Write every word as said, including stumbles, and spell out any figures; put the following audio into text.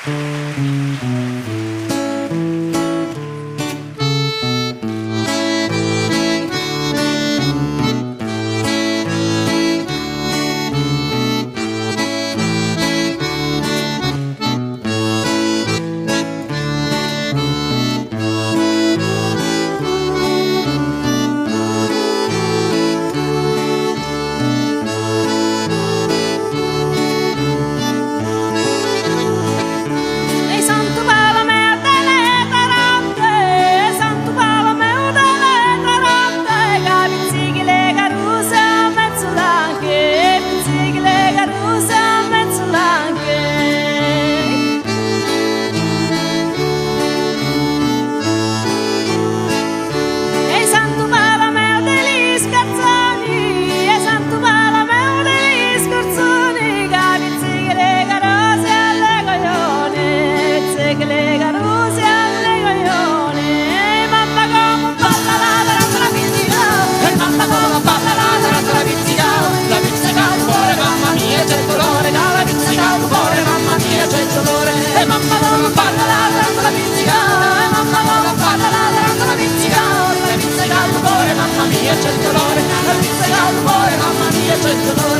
E Santu Bartolomeu de le Taranti, Santu Bartolomeu de le Taranti, ca pizzichi le carusi a mezzu l'anchi, pizzichi le carusi a mezzu l'anchi. E Santu Bartolomeu de li Scarzuni, e Santu Bartolomeu de li Scarzuni, ca pizzichi le carusi a le coglioni, pizzichi le carusi a le coglioni. E mamma comu balla la tarantola pizzica, e mamma comu balla la tarantola pizzica, la pizzica lu core, mamma mia, c'è dolore, ca la pizzica lu core, mamma mia, c'è dolore. E mamma comu balla la tarantola pizzica, e mamma comu balla la tarantola pizzica, la pizzica lu core, mamma mia, c'è dolore, la pizzica lu core, mamma mia, c'è dolore.